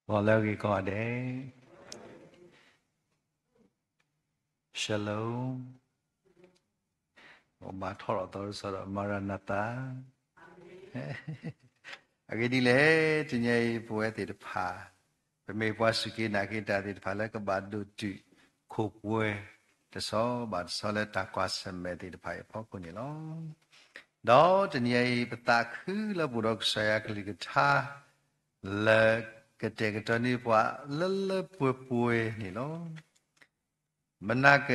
ဂီၤလၢအဂ့ၤကိးဂၤဒဲး, Shalom, အိၣ်ဘၣ်ထီၣ်ထီၣ်သီတစီဒီး Maranatha. အဂ့ၢ်ဒ်လဲၣ်, တနံၤအံၤပဝဲသ့ၣ်တဖၣ် ပမ့ၢ်ပှၤစူၢ်က့ၤနာ်က့ၤတၢ်သ့ၣ်တဖၣ်လၢကဘၣ်ဒိၣ်တုာ်ခိၣ်ပှဲၤတဆီဘၣ်တဆီလၢတၢ်ကွၢ်ဆၢၣ်မဲာ်သ့ၣ်တဖၣ်အံၤအဖီခိၣ်န့ၣ်လီၤ. ဒီးတနံၤအံၤပသးခုလၢပအိၣ်ဒီးကစၢ်ယွၤကလုၢ်ကထါ လၢကတဲာ်ကတီၤန့ၢ်ပှၤလၢလၢပှဲၤပှဲၤန့ၣ်လီၤ. မနၤက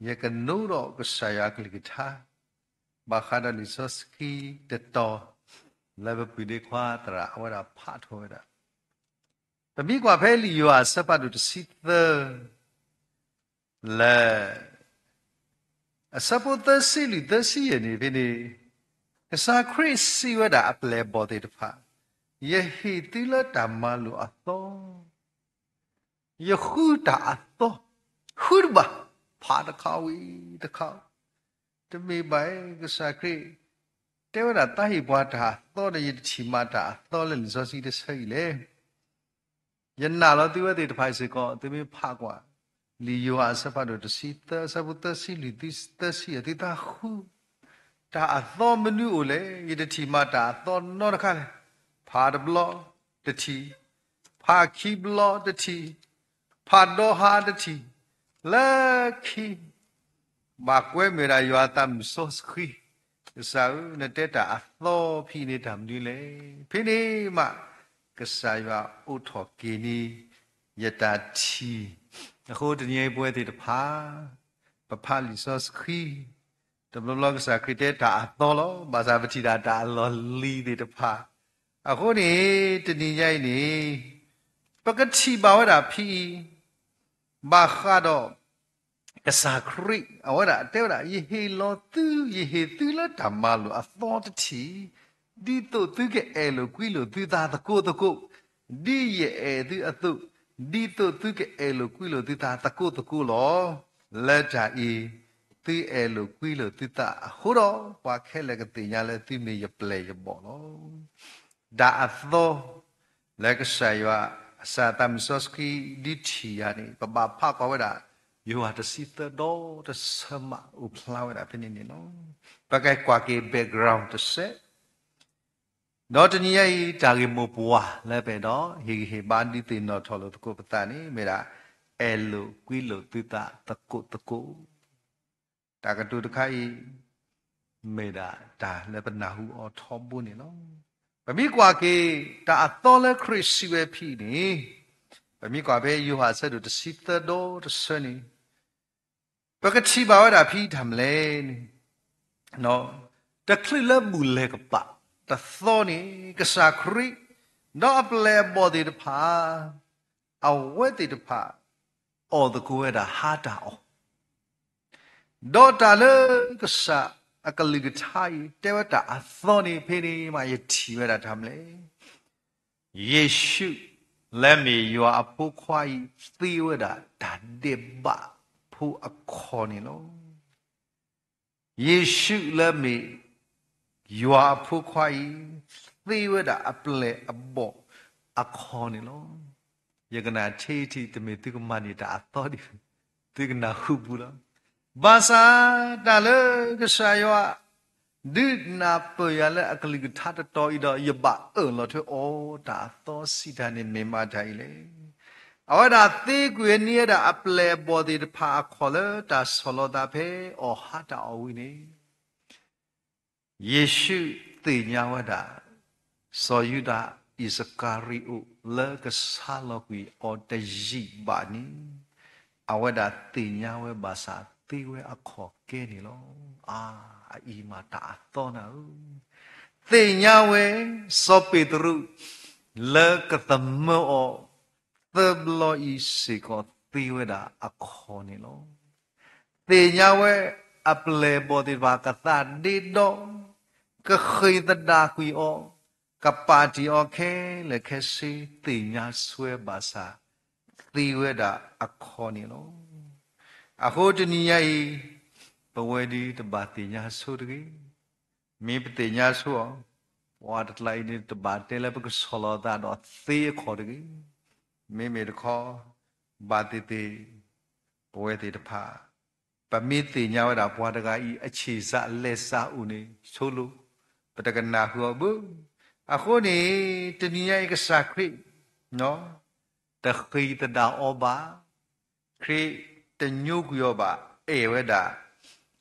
ယကနိဒီးကစၢ်ယွၤကလုၢ်ကထါ ဘၣ်ဃးဒီးလံာ်စီဆှံတတီၤ လၢပပုၢ်ဒ့ခွါသရၣ်အဝဲဒၣ်ဖးထီၣ်ဝဲဒၣ်. ပမ့ၢ်ကွၢ်ဖဲလံာ်ယိၤဟၣ်အဆၢဖးဒိၣ်တဆံသၢ လၢ အဆၢဖိသၢဆံလွံၢ်သၢဆံယဲၢ်န့ၣ်ဖဲန့ၣ်, ကစၢ်ခရံာ်စံးဝဲဒၣ်အပျဲၢ်အဘီၣ်သ့ၣ်တဖၣ်, ယဟ့ၣ်သုလၢတၢ်မၤလိာ်အသီ ယဃုတၢ်အသီ, ဃုတဘၣ်, ဖးတခါဝံၤတခါ, တမ့ၢ်ဘၣ်, ကစၢ်ခရံာ် တဲဝဲဒၣ်တၢ်ဟ့ၣ်ပှၤတၢ်အသီဒီး ယတထံၣ်မးတၢ်အသီလၢလံာ်စီဆှံတဆၢအံၤလဲၣ်. ယနာ်လီၤသုဝဲသ့ၣ်တဖၣ်အံၤစ့ၢ်ကီး, သုမ့ၢ်ဖးကွၢ် လံာ်ယိၤဟၣ်အဆၢဖးဒိၣ်တဆံသၢ အဆၢဖိသၢဆံလွံၢ်သၢဆံယဲၢ် သုတၢ်ဃု တၢ်အသီမနုၤအိၣ်လဲၣ်, ယတထံၣ်မးတၢ်အသီနီတခါလဲၣ်. ဖးတဘျီ တထံၣ်, ဖးခံဘျီတထံၣ်, ဖးဒီဟါတထံၣ်, လၢခံ ဘၣ်ကွဲမုာ်ဒၣ်ယွၤအသးမုၢ်စီဆှံ, ကစၢ်ဧၢ, နတဲတၢ်အသီဖဲအံၤန့ၣ်တၢ်မနုၤလဲၣ်. ဖဲန့ၣ်မး ကစၢ်ယွၤအိးထီၣ်က့ၤန့ၢ် ယတၢ်ထံၣ်. အဃိတနံၤအံၤပဝဲသ့ၣ်တဖၣ် ပဖးလံာ်စီဆှံ တဘျီဘျီကစၢ်ခရံာ်တဲတၢ်အသီလီၤ. ဘၣ်ဆၣ်ပထံၣ်ဒၣ်တၢ်အလီၢ်လံၤသ့ၣ်တဖၣ်. အဃိန့ၣ် တနံၤညါအံၤန့ၣ် ပကထံၣ်ဘၣ်ဝဲဒၣ်ဖဲအံၤ ဘၣ်ဃးဒီး ကစၢ်ခရံာ် အဝဲဒၣ်တဲဝဲဒၣ် ယဟ့ၣ်လီၤသု, ယဟ့ၣ်သုလၢတၢ်မၤလိာ်အသီတထံၣ်, ဒ်သိးသုကအဲၣ်လိာ်ကွံလိာ်သုသးသကိးသကိး, ဒ်ယအဲၣ်သုအသိး, ဒ်သိးသုကအဲၣ်လိာ်ကွံလိာ်သုသးသကိးသကိးလီၤ. လၢတၢ်အံၤ သုအဲၣ်လိာ်ကွံလိာ်သုသးအဃိဒီး ပှၤခဲလၢာ်ကသ့ၣ်ညါလၢသုမ့ၢ်ယပျဲၢ်ယဘီၣ်လီၤ. တၢ်အသီ လၢကစၢ်ယွၤ ကစၢ်သးမုၢ်စီဆှံ ဒုးထံၣ်ယၤန့ၣ် ပဘၣ်ဖးကွၢ်ဝဲဒၣ် ယိၤဟၣ်တဆံသၢဒီတဆၢမး အိၣ်ဖျါဝဲဒၣ်ဖဲန့ၣ်န့ၣ်လီၤ. ပကကွၢ်က့ၤ background တစဲး, ဒီးတနံၤညါအံၤ တၢ်ဂ့ၢ်မိၢ်ပှၢ်လၢပအဲၣ်ဒိး ဟ့ၣ်ဂံၢ်ဟ့ၣ်ဘါဒုးသ့ၣ်နီၣ်ထီၣ်လိာ်သကိးပသးန့ၣ် မ့ၢ်ဒၣ် အဲၣ်လိာ်ကွံလိာ်သုသးသကိးသကိး တၢ်ကတိၤတခါအံၤ မ့ၢ်ဒၣ်တၢ်လၢပနၢ်ဟူအီၤထီဘိန့ၣ်လီၤ. ပမ့ၢ်ကွၢ်က့ၤ တၢ်အသီလၢခရံာ်စံးဝဲဖဲအံၤန့ၣ်, ပမ့ၢ်ကွၢ်ဖဲယိၤဟၣ်အဆၢဒိၣ်တဆံသၢဒီတဆၢန့ၣ်, ပကထံၣ်ဘၣ်ဝဲဒၣ်ဖဲအံၤတၢ်မနုၤလဲၣ်န့ၣ်, တချုးလၢဘူၣ်လဲၤကပာ်တသီန့ၣ် ကစၢ်ခရံာ် ဒီးအပျဲၢ်အဘီၣ်သ့ၣ်တဖၣ် အဝဲသ့ၣ်တဖၣ် အီၣ်သကိးဝဲဒၣ်ဟါတၢ်အီၣ်, ဒီးတၢ်လၢကစၢ်အကလုၢ်ကထါအံၤ တဲဝဲတၢ်အသီန့ၣ် ဖဲန့ၣ်မး ယထံၣ်ဝဲဒၣ်တၢ်မနုၤလဲၣ်. ယ့ၣ်ၡူးလၢမ့ၢ်ယွၤအဖိခွါအံၤ သ့ဝဲဒၣ်တၢ်ဒဲးဘးဖိအခီၣ်န့ၣ်လီၤ. ယ့ၣ်ၡူးလၢမ့ၢ်ယွၤအဖိခွါအံၤ သ့ဝဲဒၣ်အပျဲၢ်အဘီၣ်အခီၣ်န့ၣ်လီၤ. ယကနၣ်ထံထံ တမ့ၢ်သုကမၤန့ၢ်တၢ်အသီဒ် သုကနၢ်ဟူပူၤလီၤ. ဘၣ်ဆၣ်တၢ်လၢကစၢ်ယွၤ ဒုးနၢ်ပၢၢ်ယၤလၢအကလုၢ်ကထါတတီၤအံၤဒီး ယဘၣ်အၢၣ်လီၤထွဲအီၤတၢ်အသီစံးတၢ်န့ၣ် မ့ၢ်မတၤအံၤလဲၣ်. အဝဲဒၣ်သ့ကွံာ်န့ၢ်ဝဲဒၣ်အပျဲၢ်အဘီၣ်သ့ၣ်တဖၣ်အခီၣ်လၢတၢ်ဆီၣ်လီၤသးဖဲအီၣ်ဟါတၢ်အီၣ်ဝံၤန့ၣ် ယ့ၣ်ၡူးသ့ၣ်ညါဝဲဒၣ် စီၤယူဒၤအံၣ်စကၤရံၤအိၣ်လၢကဆါလီၤကွံာ်အီၤတယံာ်ဘၣ်န့ၣ်, အဝဲဒၣ်သ့ၣ်ညါဝဲဘၣ်ဆၣ်သ့ဝဲအခီၣ်ကဲန့ၣ်လီၤ. အါ, အအံၤမးတၢ်အသီနၤဧၢ, သ့ၣ်ညါဝဲ စီၤပ့းတရူး လၢကသမၢအီၤ သၢဘျီအံၤစ့ၢ်ကီးသ့ဝဲဒၣ်အခီၣ်န့ၣ်လီၤ. သ့ၣ်ညါဝဲအပျဲၢ်အဘီၣ်သ့ၣ်တဖၣ်ကသးဒ့ဒီ, ကဃ့ၢ်သဒၣ်ကွံာ်အီၤ, ကပာ်တ့ၢ်အီၤခဲလၢာ်ခဲဆ့ သ့ၣ်ညါဆိဝဲဘၣ်ဆၣ် သ့ဝဲဒၣ်အခီၣ်န့ၣ်လီၤ. အဃိတနံၤညါအံၤ ပဝဲဒၣ်တဘၣ်သ့ၣ်ညါဆိတဂ့ၤ. မ့ၢ်ပသ့ၣ်ညါဆိအီၤ, ပ ပှၤတကျါအံၤန့ၣ် တဘၣ်တဲလၢပကဆီၣ်လီၤသးဒီးသ့အခီၣ်တဂ့ၤ. မ့မ့ၢ်တခီ ဘၣ်သ့ၣ်သ့ၣ် ပဝဲသ့ၣ်တဖၣ် ပမ့ၢ်သ့ၣ်ညါဝဲဒၣ်ပှၤတဂၤအံၤ အဆံၣ်စၢ်လဲၤစၢ်အိၣ်န့ၣ် ဆိလိ, ပတကနၣ်ဃုာ်အီၤဘၣ်. အဃိန့ၣ် တနံၤညါအံၤကစၢ်ခရံာ် တဃ့ၢ်သဒၣ်အီၤဘၣ်, ခရံာ်တညိကွံာ်အီၤဘၣ်, အဲၣ်ဝဲဒၣ်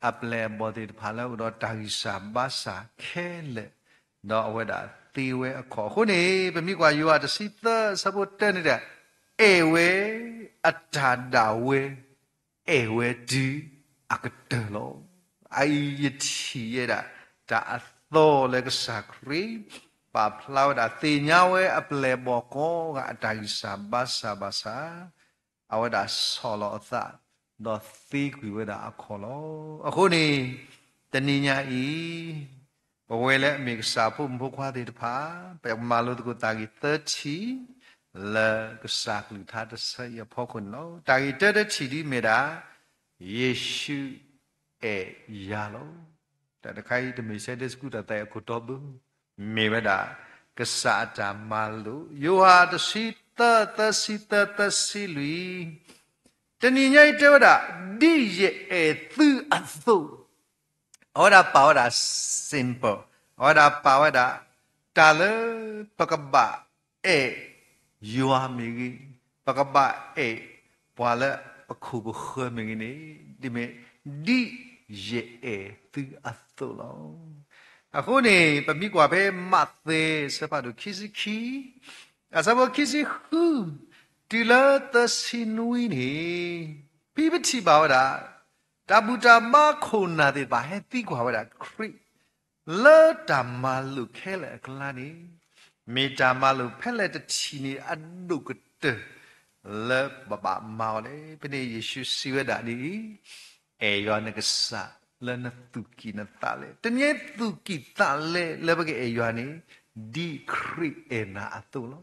အပျဲၢ်အဘီၣ်သ့ၣ်တဖၣ်လၢအအိၣ်ဒီးတၢ်ဂံၢ်စၢ်ဘါစၢ်ခဲလၢာ်, ဒီးအဝဲဒၣ်သ့ဝဲအခီၣ်. အဃိန့ၣ် ပမ့ၢ်ကွၢ်ယိၤဟၣ်တဆံသၢဆၢဖိတၢန့ၣ်ဒီး အဲၣ်ဝဲအတၢ်ဒၣ်ဝဲ အဲၣ်ဝဲတုၤအကတၢၢ်လီၤ. အအံၤယထံၣ်ယဲဒၣ် တၢ်အသီလၢကစၢ်ခရံာ် ပာ်ဖျါဝဲဒၣ်သ့ၣ်ညါဝဲအပျဲၢ်အဘီၣ်ကိးဂၤအတၢ်ဂံၢ်စၢ်ဘါစၢ်ဘၣ်ဆၣ် အဝဲဒၣ်ဆီၣ်လီၤအသး ဒီးသ့ကွံာ်ဝဲဒၣ်အခီၣ်လီၤ. အဃိန့ၣ် တနံၤညါအံၤ ပဝဲလၢအမ့ၢ်ကစၢ်ဖိမုၣ်ဖိခွါသ့ၣ်တဖၣ် ပမၤလိသကိးတၢ်ဂ့ၢ်သၢထံၣ် လၢကစၢ်ကလုၢ်ကထါတဆၢအံၤအဖီခိၣ်န့ၣ်လီၤ. တၢ်ဂ့ၢ်တၢတထံၣ်ဒ်မ့ၢ်ဒၣ် ယ့ၣ်ၡူးအဲၣ်ယၤလီၤ. တၢ်တခါအံၤတမ့ၢ် Sunday School တၢ်သးအခိၣ်တီဘၣ်, မ့ၢ်ဝဲဒၣ် ကစၢ်အတၢ်မၤလိာ်, ယိၤဟၣ်တဆံသၢ သၢဆံသၢ သၢဆံလွံၢ်, တနံၤညါအံၤတဲဝဲဒၣ် ဒ်ယအဲၣ်သုအသိး အဝဲဒၣ်ပာ်ဝဲဒၣ် simple, အဝဲဒၣ်ပာ်ဝဲဒၣ် တၢ်လၢပကဘၣ်အဲၣ်ယွၤမ့ၢ်ဂ့ၤ, ပကဘၣ်အဲၣ်ပှၤလၢပခိၣ်ပဃၢၤမ့ၢ်ဂ့ၤန့ၣ် ဒ်မ့ၢ် ဒ်ယအဲၣ်သုအသိးလီၤ. အဃိန့ၣ် ပမ့ၢ်ကွၢ်ဖဲမးသဲ အဆၢဖးဒိၣ်ခံဆံခံ အဆၢဖိခံဆံဃု တုၤလၢသၢဆံနွံန့ၣ် ဖဲပထံၣ်ဘၣ်ဝဲဒၣ် တၢ်ဘူၣ်တၢ်ဘါခိၣ်နၢ်သ့ၣ်တဖၣ် ဟဲသံကွၢ်ဝဲဒၣ်ခရံာ် လၢတၢ်မၤလိာ်ခဲလၢာ်အကျါန့ၣ် မ့ၢ်တၢ်မၤလိာ်ဖဲလဲၣ်တထံၣ်န့ၣ် အဒိၣ်ကတၢၢ်လၢပဘၣ်မၤအီၤလဲၣ်. ဖဲန့ၣ်ယ့ၣ်ၡူးစံးဝဲဒၣ်ဒ်အံၤ, အဲၣ်ယွၤနကစၢ်လၢနသူၣ်ကံၢ်နသးလဲ, တနံၤညါအံၤသူၣ်ကံၢ်သးလဲလၢပကအဲၣ်ယွၤန့ၣ် ဒ်ခရံာ်အဲၣ်နၤအသိးလီၤ.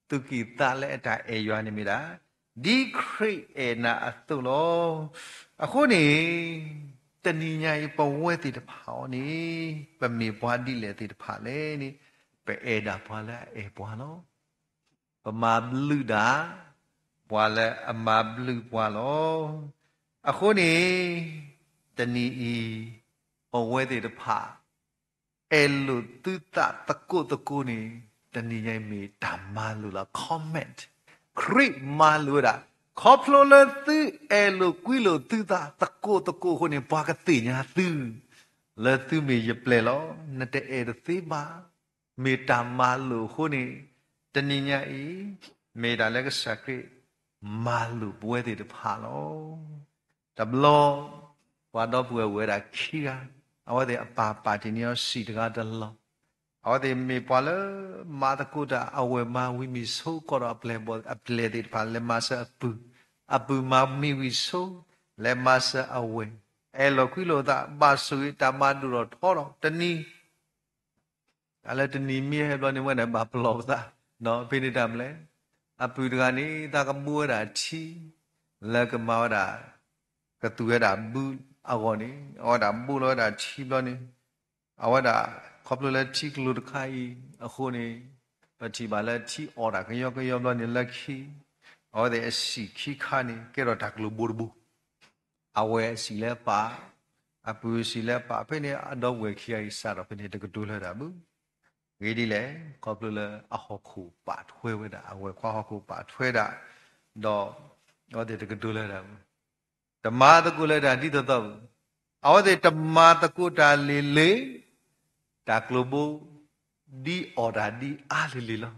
သူၣ်ကံၢ်သးလဲအတၢ်အဲၣ်ယွၤန့ၣ်မ့ၢ်ဒၣ် ဒ်ခရံာ်အဲၣ်နၤအသိးလီၤ. အဃိန့ၣ် တနံၤညါအံၤပဝဲသ့ၣ်တဖၣ်အံၤန့ၣ် ပမ့ၢ်ပှၤဒ်လဲၣ်သ့ၣ်တဖၣ်လဲၣ်န့ၣ် ပအဲၣ်ဒၣ်ပှၤလၢအအဲၣ်ပှၤလီၤ. ပမၤဘျုးဒၣ် ပှၤလၢအမၤဘျုးပှၤလီၤ. အဃိန့ၣ် တနံၤအံၤ ပဝဲသ့ၣ်တဖၣ် အဲၣ်လိာ်သုသးသကိးသကိးန့ၣ် တနံၤညါအံၤမ့ၢ်တၢ်မၤလိာ်လီၤ. Comment ခရံာ်မၤလိာ်ဝဲဒၣ် ခီဖျိလၢသုအဲၣ်လိာ်ကွံလိာ်သုသးသကိးသကိးအဃိန့ၣ် ပှၤကသ့ၣ်ညါသု လၢသုမ့ၢ်ယပျဲၢ်လီၤ. နတအဲၣ်တသ့ဘၣ်. မ့ၢ်တၢ်မၤလိာ်အဃိန့ၣ် တနံၤညါအံၤ မ့ၢ်တၢ်လၢကစၢ်ခရံာ်မၤလိာ်ပဝဲသ့ၣ်တဖၣ်လီၤ. တဘျီ ပှၤဒီပုၢ်ဝဲၢ်အိၣ်ဝဲဒၣ်ခံဂၤ, အဝဲသ့ၣ်အပၢ်ပာ်တ့ၢ်န့ၢ်အီၤစံာ်တဂၤတလီၢ်, အဝဲသ့ၣ်မ့ၢ်ပှၤလၢမၤသကိးတၢ် အဝဲၢ်မၤဝံၤမ့ၢ်ဆိကီးဒီးအပျဲၢ်ဘီၣ် အပျဲၢ်သ့ၣ်တဖၣ်လဲၤမၤစၢၤအပုၢ်, အပုၢ်မၤမ့ၢ်ဝံၤဆိ လဲၤမၤစၢၤအဝဲၢ်, အဲၣ်လိာ်ကွံလိာ်သး ဘၣ်ဆိၣ်ဂ့ၤတၢ်မၤဒိၣ်ထီၣ်ထီထီၣ် တနံၤ တၢ်လၢတနံၤမ့ၢ်ဟဲဘျီန့ၣ် ဝဲန့ၣ်ဘၣ်ပလီၢ်ပသး, ဒီးဖဲန့ၣ်တၢ်မနုၤလဲၣ်, အပုၢ်တဂၤန့ၣ် သးကဘိဝဲဒၣ်ထံ လၢကမၤဝဲဒၣ် ကသူၣ်ဝဲဒၣ်ဘုအဂီၢ်န့ၣ် အဝဲဒၣ်ဘိလီၤဝဲဒၣ်ထံဘျီန့ၣ်, အဝဲဒၣ်ခီဖျိလၢထံကျိၤတခါအံၤအဃိန့ၣ် ပထံၣ်ဘၣ်လၢထံအီၣ်တၢ်ကယီကယီဘျီန့ၣ်လၢခံ အဝဲသ့ၣ်အစံာ်ခံခါန့ၣ် ကဲထီၣ်တၢ်ကျိၤဘိတဘိ အဝဲၢ်အစံာ်လၢပာ်, အပုၢ်အစံာ်လၢပာ်, ဖဲန့ၣ်အဒီပုၢ်ဝဲၢ်ခံဂၤအံၤစးထီၣ်ဖဲန့ၣ်တကတိၤလၢၤတၢ်ဘၣ်. ဂ့ၢ်ဒ်လဲၣ်, ခီဖျိလၢအဟီၣ်ခိၣ်ပာ်ထွဲဝဲဒၣ်, အဝဲၢ်ခွါဟီၣ်ခိၣ်ပာ်ထွဲဒၣ်, ဒီးအဝဲသ့ၣ်တကတိၤလၢၤတၢ်ဘၣ်. တမၤသကိးလၢၤတၢ်ဒ်သိးသိးဘၣ်. အဝဲသ့ၣ်တမၤသကိးတၢ်လ့ၤလ့ၤ, တၢ်ကျိၤဘိ ဒ်အီၣ်တၢ်ဒ်အါလံၤလံၤလီၤ.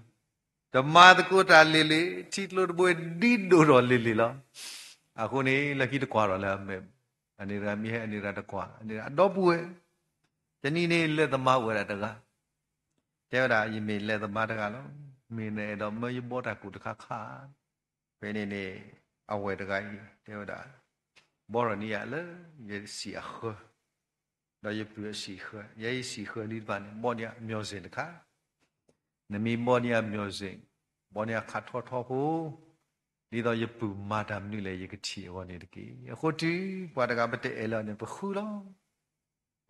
တမၤသကိးတၢ်လ့ၤလ့ၤ, ထံကျိတဘိဒ်ဒိၣ်ထီၣ်လံၤလံၤလီၤ. အဃိန့ၣ် လၢခံတကွၢ်ဒီးလၢအမဲာ်, အန့ၣ်တဂၤမ့ၢ်ဟဲ အန့ၣ်တဂၤတကွၢ်, အဒီပုၢ်ဝဲၢ်, တနံၤန့ၣ် လဲၤသမါအိၣ်ဝဲဒၣ်တဂၤ, တဲဝဲဒၣ် ယမ့ၢ်လဲၤသမါတဂၤလီၤ. မ့ၢ်နအဲၣ်ဒိးမၢယဘီတၢ်ကူၣ်တခါခါ. ဖဲန့ၣ်န့ၣ် အဝဲၢ်တဂၤအံၤ တဲဝဲဒၣ်, ဘီထီၣ်န့ၢ်ယၤလၢယစံာ်အဃၢၤ, ဒီးယပုၢ်အစံာ်ဃၢၤ, ယဲယစံာ်ဃၢၤလံတဖၣ်န့ၣ် ဘီန့ၢ်ယၤ music တခါ. နမ့ၢ်ဘီန့ၢ်ယၤ music, ဘီန့ၢ်ယၤခးထီထီဖိ, ဒ်သိးယပုၢ်မၤတၢ်မနုၤလဲၣ် ယကထံၣ်အဂီၢ်န့ၣ်တက့ၢ်. အဃိတုၤပှၤတဂၤပတအဲၣ်လၢၤန့ၣ် ပဃုလီၤ.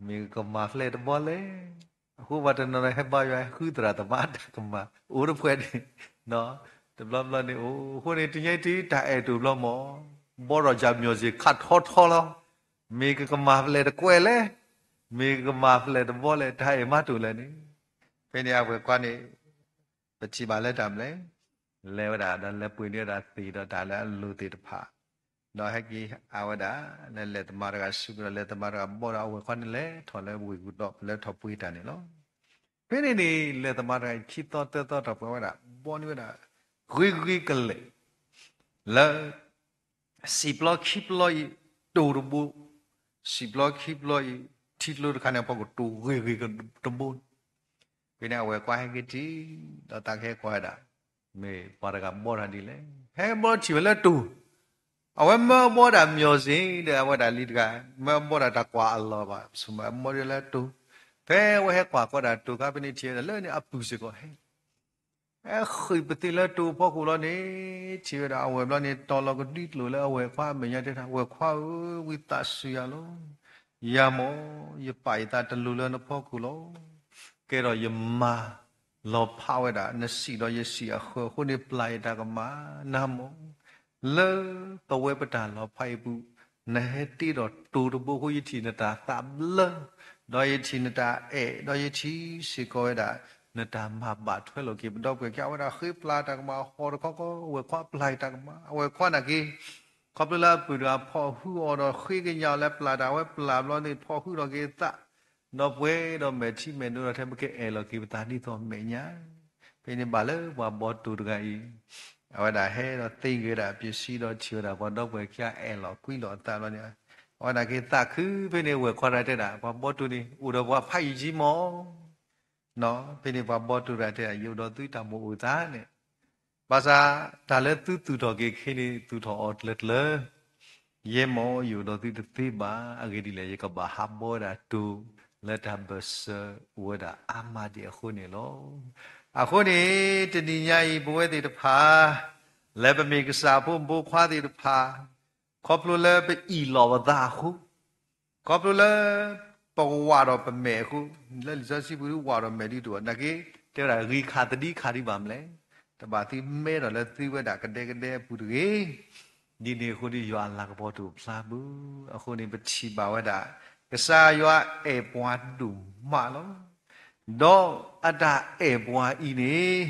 မ့ၢ်ကမၤဖျဲးတဘီလဲၣ်. အဃိပှၤတနီၤနီၤဟဲဘါယွၤ ဟဲဃုသရၣ်သမါတၢ်ကမၣ် အိၣ်တဖှဲးန့ၣ်, တဘျီဘျီန့ၣ်အိၣ်, အဃိန့ၣ် တနံၤအံၤတၢ်အဲၣ်တအိၣ်ဘျီမး, ဘီထီၣ်ယၤမၠိၣ်စ့ၢ်ခးထီထီလီၤ, မ့ၢ်ကကမၤဖျဲးတကွဲးလဲၣ်, မ့ၢ်ကကမၤဖျဲးတဘီလဲၣ်, တၢ်အဲၣ်မးတအိၣ်လဲၣ်န့ၣ်, ဖဲန့ၣ်အဝဲၢ်ခွါန့ၣ် ပထံၣ်ဘၣ်လၢတၢ်မနုၤလဲၣ်, လဲၤဝဲဒၣ်ဒီးလဲၤပှ့ၤန့ၢ်ဝဲဒၣ်သ့ၣ်ဒီးတၢ်လၢအလိၤသ့ၣ်တဖၣ်, ဒီးဟဲက့ၤအါဝဲဒၣ် လၢလဲၤသမါတဂၤစုပူၤဒီး လဲၤသမါတဂၤဘီဒီး အဝဲၢ်ခွါန့ၣ်လဲၤထီၣ်လၢဝ့ၢ်ကူၣ်ဒီး ပလဲၤထီၣ်ပှ့ၤတၢ်န့ၣ်လီၤ. ဖဲန့ၣ်န့ၣ် လဲၤသမါတဂၤအံၤ ခံသီသၢသီထီၣ်ပှဲၤဝဲဒၣ် ဘီန့ၢ်ဝဲဒၣ် ဂ့ၤဂ့ၤကလဲာ် လၢ စံာ်ပျီခံပျီအံၤ တိၤတဘိ, စံာ်ပျီခံပျီအံၤ ထံကျိတခါန့ၣ်အဖီခိၣ်တိၤဂ့ၤဂ့ၤတဘိ, ဖဲန့ၣ်အဝဲၢ်ခွါဟဲက့ၤထံၣ် ဒီးသးကဟဲကွၢ်ဝဲဒၣ် မ့ၢ်ပှၤတဂၤဘီတၢ်ဒ်လဲၣ်, ဟဲဘီထံၣ်ဝဲလၢတိၤ, အဝဲမၢအဘီဒၣ်မၠိၣ်စ့ၢ် ဒီးအဝဲဒၣ်လံတဂၤ မၢအဘီဒၣ်တၢ်ကွၢ်အလီၢ်ဘၣ်, ပဆိမိၣ်အဘီဒၣ်လၢတိၤ, ဖဲအဝဲဟဲကွၢ်ကီးဒၣ်တိၤခါဖဲန့ၣ် ထံၣ်ဝဲဒၣ်လၢန့ၣ်အပုၢ်စ့ၢ်ကီးဟဲ ဟဲဃ့ၢ်ပသ့လၢတိၤဖီခိၣ်လီၤန့ၣ်, ထံၣ်ဝဲဒၣ်အဝဲၢ်ဘျီန့ၣ် တီၤလီၤကဒွံကျိာ်လၢအဝဲၢ်ခွါအမဲာ်ညါတဲဒၣ်, ဝဲၢ်ခွါဧၢ, ဝံသးစူၤယၤလီၤ. ယၤမ့ၢ် ယပာ်ယသးတလိၤလၢနဖီခိၣ်လီၤ. ကဲထီၣ်ယမါလီၤဖးဝဲဒၣ် နစံာ်ဒီးယစံာ်အဃၢၤအဃိန့ၣ် ပျၢ်ယတၢ်ကမၣ်နၤမ့ၢ် လၢပဝဲပတၢ်လီၤဖးအံၤပူၤ, နဟဲတ့ဒီးတိၤတဘိအဃိ ယထံၣ်နတၢ်သးဘျၢ, ဒီးယထံၣ်နတၢ်အဲၣ်, ဒီးယထံၣ်စ့ၢ်ကီးဝဲဒၣ် နတၢ်မၤဘၣ်ထွဲလိာ်က့ၤပဒီပုၢ်ဝဲၢ်ခံ အဝဲဒၣ်ဃ့ပျၢ်တၢ်ကမၣ်ဟီၣ်တခီခီ အဝဲၢ်ခွါပျၢ်တၢ်ကမၣ်, အဝဲၢ်ခွါနာ်က့ၤ ခီဖျိလၢအပုၢ်တဂၤဖီၣ်ဟုအီၤဒီးဃ့ကညးအီၤလၢပျၢ်တၢ် အဝဲပျၢ်ဘျီန့ၣ် ဖီၣ်ဟုထီၣ်က့ၤသး, ဒီးပှဲၤဒီးမဲာ်ထံမဲာ်နိဒီးထဲပကအဲၣ်လီၤက့ၤပသးဒ်သိးမဲာ်ညါ ဖဲန့ၣ်ဘၣ်လၢပှၤဘီတိၤတဂၤအံၤ, အဝဲဒၣ်ဟဲဒီးသ့ဂ့ၤဒၣ်ပစံးဒီးထံၣ်ဝဲဒၣ်ပှၤဒီပုၢ်ဝဲၢ်ခံဂၤအဲၣ်လီၤကွံလိာ်အသးဘျီန့ၣ်, အဝဲဒၣ်က့ၤသးခုဖဲန့ၣ် ဝဲၢ်ခွါတဂၤတဲဒၣ် ပှၤဘီတိၤန့ၣ် အိၣ်ဒီးပှၤဖးယံာ်ကံမီၢ်, ဖဲန့ၣ်ပှၤဘီတိၤတဂၤတဲဒၣ် ယအိၣ်ဒီးသုတၢ်မိၣ်အိၣ်သးန့ၣ် ဘၣ်ဆၣ် တၢ်လၢသုသူၣ်ထီၣ်က့ၤခဲန့ၣ် သူၣ်ထီၣ်အီၤကျၢၤကျၢၤ, ယဲမီၢ် ယအိၣ်ဒီးသုတသ့ဘၣ်. အဂ့ၢ်ဒ်လဲၣ် ယကဘၣ်ဟးဘီဝဲဒၣ်တိၤ လၢတၢ်ဘၢၣ်စၢၤအိၣ်ဝဲဒၣ်အါမးဒံးအဃိန့ၣ်လီၤ. အဃိန့ၣ် တနံၤညါအံၤ ပဝဲသ့ၣ်တဖၣ် လၢပမ့ၢ်ကစၢ်ဖိမုၣ်ဖိခွါသ့ၣ်တဖၣ် ခီဖျိလၢပအ့ၣ်လိာ်ပသးအဃိ, ခီဖျိလၢ ပဝးဒီးပမဲာ်အဃိ, လၢလံာ်စီဆှံပူၤဒ်ဝးဒီးမဲာ်ဒ်တအိၣ် နာ်က့ၤ တဲဝဲဒၣ်ဂ့ၤခးသဒံခးဒံးဘၣ်မလဲၣ်, တဘၣ်သုမဲဒီးလၢသုဝဲဒၣ်ကဒဲကဒဲအပူၤတဂ့ၤ. ဒ်န့ၣ်အဃိဒီး ယွၤအလၤကပီၤတအိၣ်ဖျါဘၣ်. အဃိန့ၣ် ပထံၣ်ဘၣ်ဝဲဒၣ် ကစၢ်ယွၤအဲၣ်ပှၤဒိၣ်မးလီၤ. ဒီးအတၢ်အဲၣ်ပှၤအံၤန့ၣ်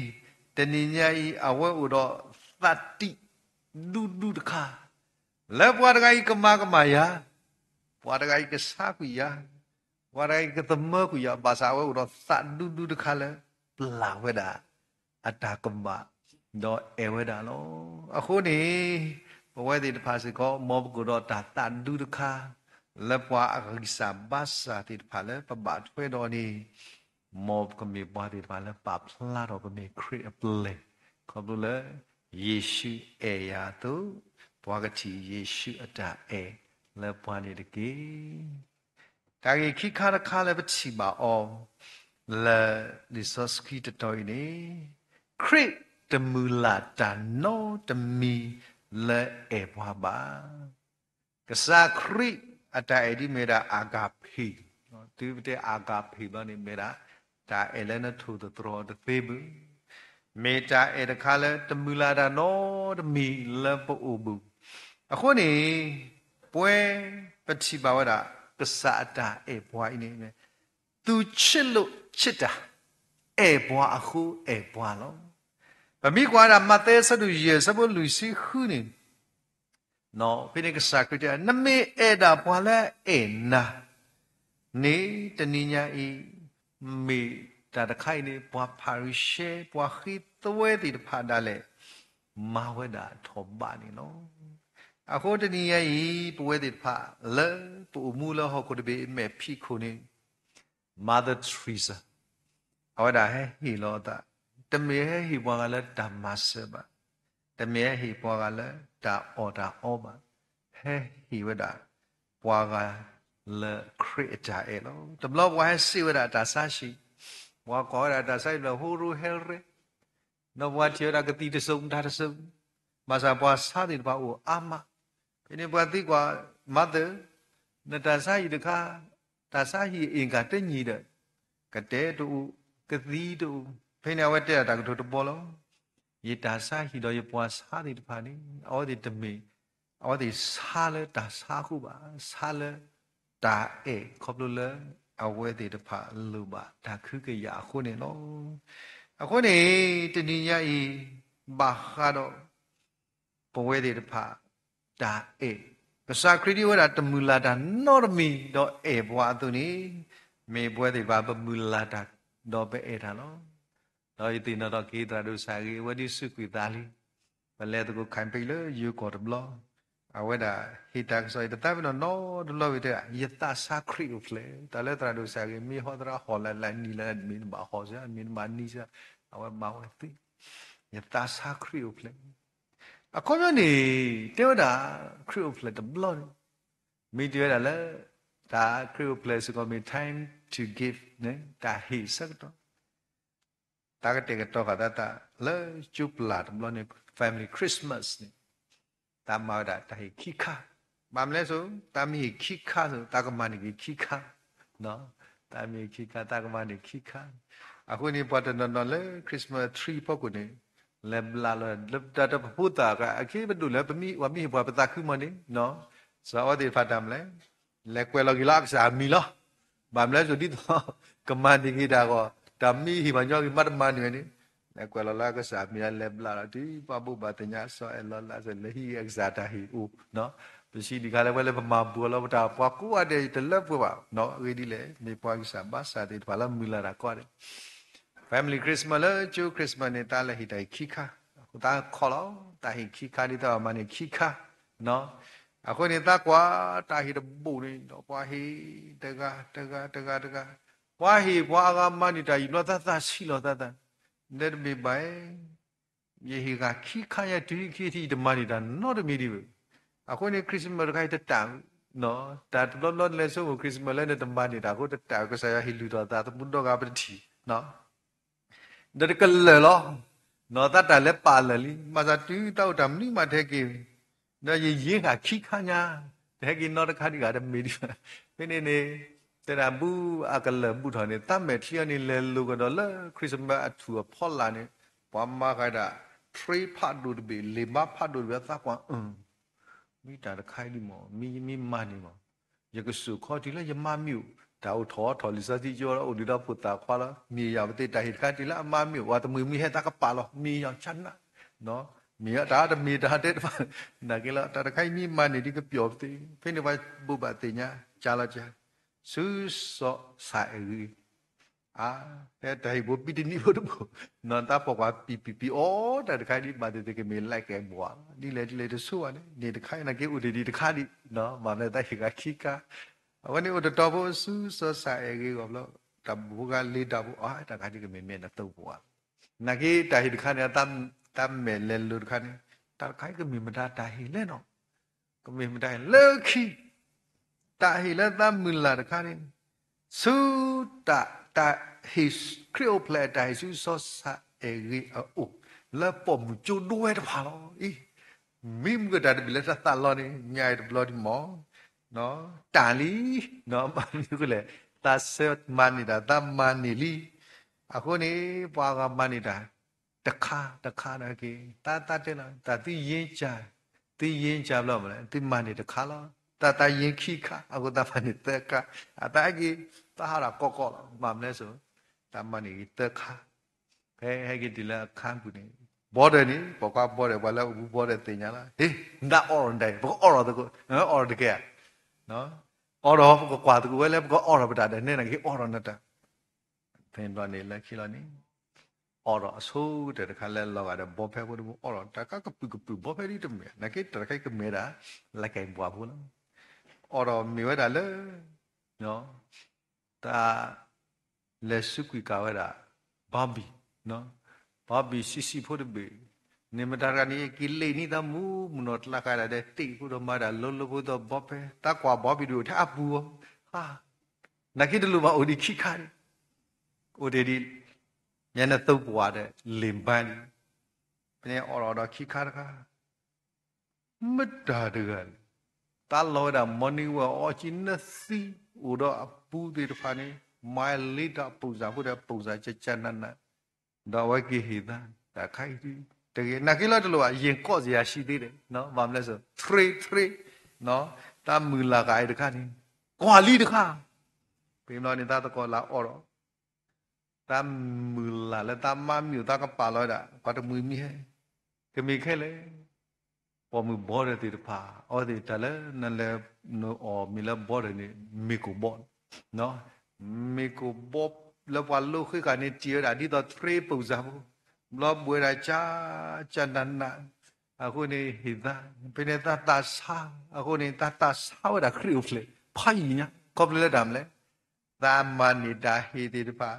တနံၤညါအံၤ အဝဲအိၣ်ဒီးသးတံာ်ဒူဒူတခါ လၢပှၤတဂၤအံၤကမၤကမၣ်ယၤ, ပှၤတဂၤအံၤကဆါကွံာ်ယၤ, ပှၤတဂၤအံၤကသမၢကွံာ်ယၤ, ဘၣ်ဆၣ်အဝဲအိၣ်ဒီးသးဒူဒူတခါလၢ ပျၢ်ဝဲဒၣ် အတၢ်ကမၣ် ဒီးအဲၣ်ဝဲဒၣ်လီၤ. အဃိန့ၣ် ပဝဲသ့ၣ်တဖၣ်စ့ၢ်ကီး မ်ပကအိၣ်ဒီးတၢ်သးဒူတခါ လၢပှၤအဂံၢ်စၢ်ဘါစၢ်သ့ၣ်တဖၣ်လၢပဘၣ်ထွဲဒီးန့ၣ် မ်ပကမ့ၢ်ပှၤသ့ၣ်တဖၣ်လၢပာ်ဖျါထီၣ်ပမ့ၢ်ခရံာ်အပျဲၢ်, ခီဖျိလၢ ယ့ၣ်ၡူးအဲၣ်ယၤအသိး, ပှၤကထံၣ်ယ့ၣ်ၡူးအတၢ်အဲၣ်လၢပှၤန့ၣ်တက့ၢ်. တၢ်ဂ့ၢ်ခံခါတခါလၢပထံၣ်ဘၣ်အီၤ လၢလံာ်စီဆှံတတီၤအံၤန့ၣ်, ခရံာ်တမုၢ်လၢ်တၢ်နီတမံၤလၢအဲၣ်ပှၤဘၣ်. ကစၢ်ခရံာ်အတၢ်အဲၣ်ဒ်မ့ၢ်ဒၣ် agape, တုၤပတဲ agape ဘျီန့ၣ် မ့ၢ်ဒၣ် တၢ်အဲၣ်လၢနထိၣ်သတြီၤတသ့ဘၣ်, မ့ၢ်တၢ်အဲၣ်တခါလၢတမုၢ်လၢ်တၢ်နီတမံၤလၢပအိၣ်ဘၣ်. အဃိန့ၣ် ပဝဲပထံၣ်ဘၣ်ဝဲဒၣ် ကစၢ်အတၢ်အဲၣ်ပှၤအံၤန့ၣ် သူချစ်လို့ချစ်တာ, အဲၣ်ပှၤအဃိအဲၣ်ပှၤလီၤ. ပမ့ၢ်ကွၢ်ဝဲဒၣ် မးသဲအဆၢဒိၣ်ယဲၢ် အဆၢဖိလွံၢ်ဆံဃုန့ၣ်, ဖဲန့ၣ်ကစၢ်ခရံာ်တဲ နမ့ၢ်အဲၣ်ဒၣ်ပှၤလၢအအဲၣ်နၤန့ၣ် တနံၤညါအံၤ မ့ၢ်တၢ်တခါအံၤန့ၣ် ပှၤဖၤရံၤၡဲ ပှၤဃ့သွဲသ့ၣ်တဖၣ်ဒၣ်လဲာ် မၤဝဲဒၣ်ထီၣ်ဘးန့ၣ်လီၤ. အဃိတနံၤညါအံၤ ပဝဲသ့ၣ်တဖၣ်လၢပအိၣ်မူလၢဟီၣ်ခိၣ်တဘ့ၣ်အမဲာ်ဖံးခိၣ်န့ၣ် Mother Teresa အဝဲဒၣ်ဟဲဟ့ၣ်လီၤအသး, တမ့ၢ်ဟဲဟ့ၣ်ပှၤဂၤလၢတၢ်မၤစၢၤဘၣ်, တမ့ၢ်ဟဲဟ့ၣ်ပှၤဂၤလၢတၢ်အီၣ်တၢ်အီဘၣ်, ဟဲဟ့ၣ်ဝဲဒၣ် ပှၤဂၤလၢခရံာ်အတၢ်အဲၣ်လီၤ. တဘျီပှၤဟဲစံးဝဲဒၣ်တၢ်ဆါဟံၣ်, ပှၤကိးဝဲဒၣ်တၢ်ဆါဟံၣ်ဘျီ ဟိရိဟဲရ့, ဒီးပှၤထံၣ်ဝဲဒၣ်ကသံၣ်တစိၤမတၤတစိၤ, ဘၣ်ဆၣ်ပှၤဆါသ့ၣ်တဖၣ်အိၣ်အါမး, ဖဲန့ၣ်ပှၤသံကွၢ် Mother, နတၢ်ဆါဟံၣ်တခါ, တၢ်ဆါဟံၣ်အ့ၣ်ကၣ်တနံၤဒီး, ကတဲတအိၣ်, ကသံတအိၣ်, ဖဲန့ၣ်အဝဲတဲဒၣ်တၢ်ကတိၤတဘီလီၤ. ယတၢ်ဆါဟံၣ်ဒီးယပှၤဆါသ့ၣ်တဖၣ်န့ၣ် အဝဲသ့ၣ်တမ့ၢ်, အဝဲသ့ၣ်ဆါလၢတၢ်ဆါအဃိဘၣ်, ဆါလၢတၢ်အဲၣ်ခီဖျိလၢ အဝဲသ့ၣ်တဖၣ်လိၣ်ဘၣ်တၢ်ကဟုကယာ်အဃိန့ၣ်လီၤ. အဃိန့ၣ် တနံၤညါအံၤ ဘၣ်ဃးဒီး ပဝဲသ့ၣ်တဖၣ် တၢ်အဲၣ်, ကစၢ်ခရံာ်ဒ်ဝဲဒၣ်တမုၢ်လၢ်တၢ်နီတမံၤဒီးအဲၣ်ပှၤအသိးန့ၣ်, မ့ၢ်ပဝဲသ့ၣ်တဖၣ်ပမုၢ်လၢ်တၢ်ဒီးပအဲၣ်တၢ်လီၤ. ဒီးယသ့ၣ်နီၣ်ထီၣ်က့ၤသရၣ်ဒိၣ်ကစၢ်ဂ့ၤ အဝဲဒ်စူးကွံာ်သးလံ, ပလဲၤသကိး camping လၢယိၤကီၢ်တဘျီ, အဝဲဒၣ်ဟ့ၣ်တၢ်ကစီၣ်အံၤ တသးပ့ၤနီၣ်နီတဘျီဝံၤတဲဒၣ် ယသးဆါခရံာ်အိၣ်ဖျဲၣ်, တၢ်လၢသရၣ်ဒိၣ်ကစၢ်ဂ့ၤ မ့ၢ်ဟီသရၣ်ဟီၣ်လၢ်လၢ်နံၤလၢ်လၢ် မ့ၢ်နဘၣ်ဟီၣ်စ့ၢ် မ့ၢ်နဘၣ်နံၤစ့ၢ်, အဝဲမၤဝဲသ့, ယသးဆါခရံာ်အိၣ်ဖျဲၣ် အခီပညီန့ၣ် တဲဝဲဒၣ် ခရံာ်အိၣ်ဖျဲၣ်တဘျီန့ၣ် မ့ၢ်တဲဝဲဒၣ်လၢ တၢ်ခရံာ်အိၣ်ဖျဲၣ်စ့ၢ်ကီးမ့ၢ် time to give န့ၣ် တၢ်ဟ့ၣ်ဆၢကတီၢ်, တၢ်ကတဲာ်ကတီၤဃာ်သးလၢကၠိပျၢ်တဘျီန့ၣ် Family Christmas န့ၣ် တၢ်မၤဝဲဒၣ်တၢ်ဟ့ၣ်ခံခါ, ဘၣ်မနုၤလဲၣ်စိ တၢ်မ့ၢ်ဟ့ၣ်ခံခါစိ တၢ်ကမၤန့ၢ်က့ၤခံခါ တၢ်မ့ၢ်ခံခါ တၢ်ကမၤန့ၢ်ခံခါ, အဃိန့ၣ် ပှၤတနီၤနီၤလၢ Christmas tree ဖီခိၣ်န့ၣ် လဲၤဘျးလီၤ လၢတၢ်တပဖိသၣ် အခ့ပဒိၣ်လၢပမ့ၢ်ဟ့ၣ်ပှၤပသးခုမီၤန့ၣ်, စီၤအီသ့ၣ်တဖၣ်တၢ်မနုၤလဲၣ်, လဲၤကွဲးလီၤက့ၤလၢအကစၢ်အမံၤလီၤ. ဘၣ်မနုၤလဲၣ်စိ ဒ်သိး ကမၤန့ၢ်က့ၤတၢ်အဂီၢ် တၢ်မ့ၢ်ဟ့ၣ်ပှၤညီက့ၤမးတမၤန့ၢ်ဝဲန့ၣ်, လဲၤကွဲးလီၤလၢအကစၢ်အမံၤ လဲၤဘျးလီၤ တုၤပှၤဘိးဘၣ်သ့ၣ်ညါ စီၤအဲၣ်လီၤလၢအစၢၤ လဲၤဟံးအကစၢ်တၢ်ဟ့ၣ်အိၣ် ပစံးဒံးခါလၢဝဲလၢပမၤဘူးအီၤလီၤ ပတၢ်ပှၤကိးဂၤဒဲးတလၢပှဲၤဘၣ်, အဂ့ၢ်ဒ်လဲၣ် မ့ၢ်ပှၤကစၢ်ဘၣ်ဆၣ်သ့ၣ်တဖၣ်လၢမုၢ်လၢ်တၢ်ကိးဂၤဒဲး, Family Christmas လၢကၠိ Christmas န့ၣ် တၢ်လဲၤဟ့ၣ်တၢ်ဟ့ၣ်ခံခါ, အဃိသးခီလီၤ တၢ်ဟ့ၣ်ခံခါဒ်သိးအမၤန့ၢ်ခံခါ, အဃိန့ၣ် သးကွၢ်တၢ်ဟ့ၣ်တဘိန့ၣ်ဒီး ပှၤဟ့ၣ်တဂၤတဂၤတဂၤတဂၤ, ပှၤဟ့ၣ်ပှၤအဂၤမၤန့ၢ်တၢ်အံၤ ဘျီသးသးဆံးလီၤသးသး, ဒီးတမ့ၢ်ဘၣ် ယဟ့ၣ်ဂၤခံခါညါ တုၤခံထံၣ် ယတမၤန့ၢ်တၢ်နီတမံၤဒံးဘၣ်. အဃိန့ၣ် Christmas တခါအံၤတတၢ်, တၢ်တဘျီဘျီနလဲၤဆိကမိၣ် Christmas လၢနတမၤန့ၢ်တၢ်အဃိတတၢ် ကစၢ်ယွၤဟ့ၣ်လုၢ်ထီၣ်သးသမူဒီဂၤပတထံၣ်, ဒီးတကလၢာ်လီၤ. သးတၢ်လဲၤပာ်လၢာ်လံ ဘၣ်ဆၣ်တုၤသးအိၣ်တၢ်မနုၤမးတဟဲက့ၤ, ဒီးယယ့ၢ်ဂၤခံခါညါ, တဟဲက့ၤနီတခါဒံးဂၤတမ့ၢ်ဒံးဘၣ်. ဖဲန့ၣ်န့ၣ် တဲဒၣ်ဘူအကလၢာ်ဘူၣ်ထီၣ်န့ၣ် သးမဲာ်ချံအီၤန့ၣ် လဲၤလိၤကဒီးလၢ Christmas အထူၣ်အဖီလာ်န့ၣ်, ပှၤမၤဃာ်ဒၣ် tray ဖးဒိၣ်တဘ့ၣ် လ့ၣ်မါဖးဒိၣ်တဘ့ၣ် သးကွၢ် အၢ မ့ၢ်တၢ်တခါအံၤဒံးမး မ့ၢ်ယမ့ၢ်မၤန့ၢ်မး, ယကစူးခီတုၤလၢယမါမ့ၢ်အိၣ်, တၢ်အိၣ်ထီၣ်အီထီၣ်လံာ်စီဆှံကၠိ အိၣ်ဒံးဒီးဖိသၣ်ခွါလီၤ. မ့ၢ်ယၤပသ့ၣ်တၢ်ဟ့ၣ်တခါတုၤလၢအမါမ့ၢ်အိၣ် ပှၤတမှံၤမံၤဟဲသးကပာ်လီၤ မ့ၢ်ယၤဆနၣ်, မ့ၢ်တၢ်တမ့ၢ်တၢ်တဲတဖၣ်, နာ်က့လီၤ တၢ်တခါအံၤမ့ၢ်မၤန့ၢ်ဒ်ကပျီၣ်ပသ့ၣ်, ဖဲန့ၣ်ပှၤဘိးဘၣ်သ့ၣ်ညါ ကၢလီၤကၢ, ဆူစီၤစၤအဲၣ်ဂ့ၤ အါ, ဖဲတၢ်ဟ့ၣ်ဘိပံတနံၣ်ဖိတဘိ, နီၢ်သးပိာ်ခွါပံပံပံအီၣ်တၢ်တခါဒ်ဘၣ်သ့ၣ်သ့ၣ်ကမ့ၢ် like ဘှါ, ဒ်လဲၣ်ဒ်လဲၣ်တဆိဝဲန့ၣ် န့ၣ်တခါအံၤနာ်က့အိၣ်တ့ၢ်ဒံးတခါဒံး, ဘၣ်မနုၤသးဟ့ၣ်ဂၤခံခါ, အဝဲန့ၣ်အိၣ်တတီၤဖိဆူစီၤစၤအဲၣ်ဂ့ၤဂီၢ်ဘျီ, တၢ်ဘိးဂၤလ့ၤတၢ်ဘိး အါ တၢ်ခါဒ်ကမ့ၢ်မ့ၢ်နသိပှၤ, နာ်က့တၢ်ဟ့ၣ်တခါန့ၣ် သးမဲာ်လဲၤလိၤတခါန့ၣ်, တၢ်တခါအံၤကမ့ၢ်မတၤတၢ်ဟ့ၣ်လဲၣ်နီၤ ကမ့ၢ်မတၤလၢခံ, တၢ်ဟ့ၣ်လၢသးမုၢ်လၢ်တခါန့ၣ်, ဆူတၢ် တၢ်ဟ့ၣ် ခရံာ်အိၣ်ဖျဲၣ်အတၢ်ဟ့ၣ်ဆူစီၤစၤအဲၣ်ဂ့ၤအအိၣ်, လၢပိာ်မုၣ်ကၠိဒိဝဲတဖၣ်လီၤ. အံၤ, မ့ၢ်မုၢ်ကတၢၢ်တဘ့ၣ်လၢတၢ်သးလီန့ၣ် ညါအံၤတဘျီဒံးမး, တၢ်လံ, ဘၣ်မနုၤအဃိလဲၣ်, သးဆၢမၤန့ၢ်တၢ် သးမၤန့ၢ်လံ. အဃိန့ၣ် ပှၤဂၤမၤန့ၢ်တၢ် တခါ တခါဒီးက့ၤ သးသးတဲလီၤ တၢ်သုယ့ကၢ်, သုယ့ကၢ်ဘျီမး သုမၤန့ၢ်တခါလီၤ. တၢ်သးယ့ခံခါ အဃိသးမၤန့ၢ်သၢခါ, အသးဟဲက့ၤ သးဟးဒီးကီကီလီၤ. ဘၣ်မနုၤလဲၣ်စိ သးမၤန့ၢ်ဂ့ၤသၢခါ, ဖဲဟဲက့ၤတုၤလၢအခါပူၤန့ၣ် ဘီဒၢးန့ၣ် ပိာ်ခွါဘီဒၢး ပှၤလၢအအိၣ်ဘူးဘီဒၢးသ့ၣ်ညါလီၤ. ဟ့ၣ် နတၢ်အီၣ်ရီၣ်ဒၣ်အံၤ ပကအီၣ်ရီၣ်သကိး, အီၣ်ရီၣ်တကဲဧါ, အီၣ်ရီၣ်ပကကွၢ်သကိးဝဲလၢပကအီၣ်ရီၣ်ပတၢ်ဒီးနဲၣ်နာ်က့အီၣ်ရီၣ်နတၢ် ဖဲန့ၣ်ဘျီန့ၣ် လၢခံလီၤန့ၣ် အီၣ်ဒီးအဆိကတၢၢ်တခါလၢလီၤဂာ်ဒီးဘီဖဲဖိတဘိ အီၣ်ဒီးတၢ်ကါကပုာ်ကပုာ် ဘီဖဲဒ်တမ့ၢ် နာ်က့တၢ်တခါအံၤကမ့ၢ်ဒၣ် like ဘှါဖိလီၤ. အီၣ်ဒီးမ့ၢ်ဝဲဒၣ်လၢ တၢ် လဲၤစူးကွံာ်ကၤဝဲဒၣ် Barbie, Barbie ဆံးဆံးဖိတဘ့ၣ်, န့ၣ်မတၤတဂၤန့ၣ် က့ၤလ့ၣ်န့ၢ်သးမူးမုၢ်နီၢ် ကျါဃာ်ဒၣ်ဒီးတ့ၢ်ဖိဒီးမၤဒၣ်လိၤလိၤဖိဒီး ဘီဖဲ သးကွၢ် Barbie ဒုးအိၣ်ထဲအပူၤဧါ, နာ်က့တလိၣ်ဘၣ်အိၣ်ဒံးခံခါန့ၣ်, အိၣ်တ့ၢ်ဒံး ညါနသိပှၤဒီး လ့ၣ်ဘါဒံး, ဖဲန့ၣ်အီၣ်လီၤဒီးခံခါတခါ မတၤတဂၤလဲၣ်, သးလီၤဝဲဒၣ် morning walk အီၣ်ကံနသံ အိၣ်ဒီးအပူၤသ့ၣ်တဖၣ်န့ၣ် မၤလံတၢ်အပူၤစၢ်ဖိဒီးအပူၤစၢ်ကကနးနး, ဒီးအဝဲက့ၤဟ့ၣ်သါ, တၢ်တခါအံၤတဂ့ၤ, နာ်က့လၢတလိၣ်ဘၣ် ယ့ၢ်ကီၣ်စ့ယၤဆံသ့ဒီး, ဘၣ်မနုၤလဲၣ်, ထြ့ထြ့, တၢ်မုၢ်လၢ်ဂၤအံၤတခါန့ၣ်, ကွၢ်လံတခါ, ဖဲမ့ၢ်န့ၣ် တၢ်သကိးလၢအီၤဒီး တၢ်မုၢ်လၢ်လၢတၢ်မၤမံၤအိၣ်သးကပာ်လီၤဝဲဒၣ် ပှၤတမှံၤမံၤဟဲ, ကမ့ၢ်ခဲလၢာ်, ပိာ်မုၣ်ဘီဒီးသ့ၣ်တဖၣ်, အဝဲသ့ၣ်တၢ်လၢနလဲၤနအီၣ်မ့ၤလၢဘီဒီးန့ၣ် မ့ၢ်ကိၣ်ဘီ, မ့ၢ်ကိၣ်ဘီလၢပှၤလိဃ့ဃာ်န့ၣ် တ့ၢ်ဝဲဒၣ်ဒ်သိးထြ့ပူၤစၢ်ဖိ, ဘျီဘှဲးဒၣ်ကကနးနး, အဃိန့ၣ်ဟ့ၣ်သါ, ဖဲန့ၣ်တၢ်သးဆါ, အဃိန့ၣ် တၢ်သးဆါဝဲဒၣ်ခရံာ်အိၣ်ဖျဲၣ် ဖးယံာ်ညါ, ခီဖျိလၢတၢ်မနုၤလဲၣ် တၢ်မၤန့ၢ်တၢ်ဟ့ၣ်သ့ၣ်တဖၣ်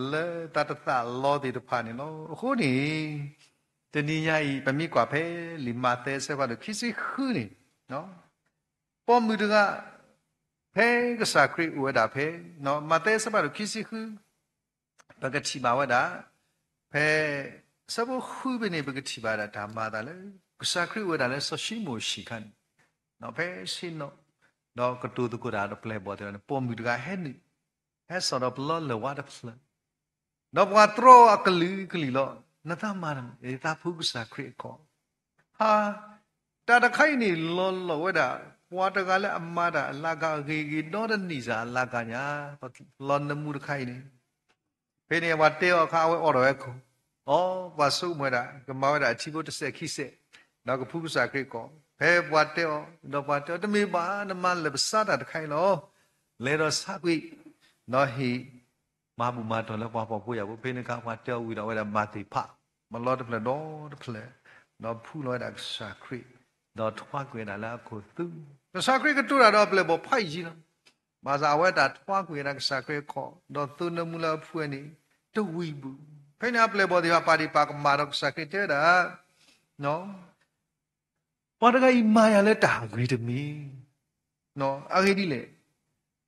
လၢတၢ်တသးလီသ့ၣ်တဖၣ်န့ၣ်လီၤ. အဃိန့ၣ် တနံၤညါအံၤ ပမ့ၢ်ကွၢ်ဖဲလံာ်မးသဲအဆၢဖးဒိၣ်ခံဆံဃုန့ၣ်, ပိာ်မုၣ်တဂၤ ဖဲကစၢ်ခရံာ်အိၣ်ဝဲဒၣ်ဖဲ, မးသဲအဆၢဖးဒိၣ်ခံဆံဃု ပကထံၣ်ဘၣ်ဝဲဒၣ်, ဖဲအဆၢဖိဃုဖဲန့ၣ် ပကထံၣ်ဘၣ်ဒၣ်တၢ်မၤအသးလၢ ကစၢ်ခရံာ်အိၣ်ဝဲဒၣ်လၢစီၤၡံမိၣ်အဟံၣ်အခါန့ၣ်, ဖဲဆ့ၣ်နီၤ, ဒီးကတိၤသကိးတၢ်ဒီးပျဲၢ်ဘီၣ်သ့ၣ်တဖၣ်န့ၣ် ပိာ်မုၣ်တဂၤဟဲနုာ်, ဟဲစိာ်ဒီးပလီလၢၢ်ဝါတဖျၢၣ်, ဒီးပှၤတြီအကလုာ်ကလုာ်လီၤ. နသးမၤတၢ်မနုၤလဲၣ်, ယသးဖှူကစၢ်ခရံာ်အခီၣ်, ဟါ, တၢ်တခါအံၤန့ၣ် လီၤလီၤဝဲဒၣ် ပှၤတဂၤလၢအမၤတၢ်အလၤကပီၤ ဂ့ၤဂ့ၤဒီတနံၣ်စ့ၢ်အလၤကပီၤညါ, လီၤနၢမူတခါအံၤန့ၣ် ဖဲန့ၣ်ပှၤတဲအီၤအခါ အဝဲအိးထီၣ်ဝဲခိၣ်, အိ, ပှၤဆိကမိၣ်ဝဲဒၣ် ကမၤဝဲဒၣ်အထံဖိတစဲးခံစဲး, ဒီးကဖှူကစၢ်ခရံာ်အခီၣ်, ဖဲပှၤတဲအီၤ, ဒီးပှၤတဲအီၤ တမ့ၢ်ဘၣ်, နမၤလၢာ်ပစးတၢ်တခါအံၤလီၤ. လဲၤဒီးဆါကွံာ်, ဒီးဟ့ၣ် မၤဘူၣ်မၤတီၢ်လၢပှၤဖှီၣ်ဖိယာ်ဖိ, ဖဲန့ၣ်အခါပှၤတဲအီၤဝံၤဒီး အဝဲဒၣ်မၤသ့ၣ်ဖး, မၤလီၤတဖျၢၣ်ဒီတဖျၢၣ်, ဒီးဖှူလီၤဝဲဒၣ်ကစၢ်ခရံာ်, ဒီးထွါကွံာ်ဝဲဒၣ်လၢအခိၣ်သူ, ကစၢ်ခရံာ်ကတိၤတၢ်ဒီးအပျဲၢ်အဘီၣ်ဖးယံာ်လီၤ. ဘၣ်ဆၣ်အဝဲတၢ်ထွါကွံာ်ဝဲဒၣ်ကစၢ်ခရံာ်အခီၣ်, ဒီးသိနၢမူလၢအဖှူဝဲန့ၣ် တဝံၤဘၣ်. ဖဲန့ၣ်အပျဲၢ်အဘီၣ်သ့ၣ်တဖၣ်ပာ်ဒံးပာ်ကမၣ်ဒီးကစၢ်ခရံာ်တဲဝဲဒၣ် ပှၤတဂၤအံၤမၤယၤလၢတၢ်အဂ့ၤတမ့ၢ်, အဂ့ၢ်ဒ်လဲၣ်,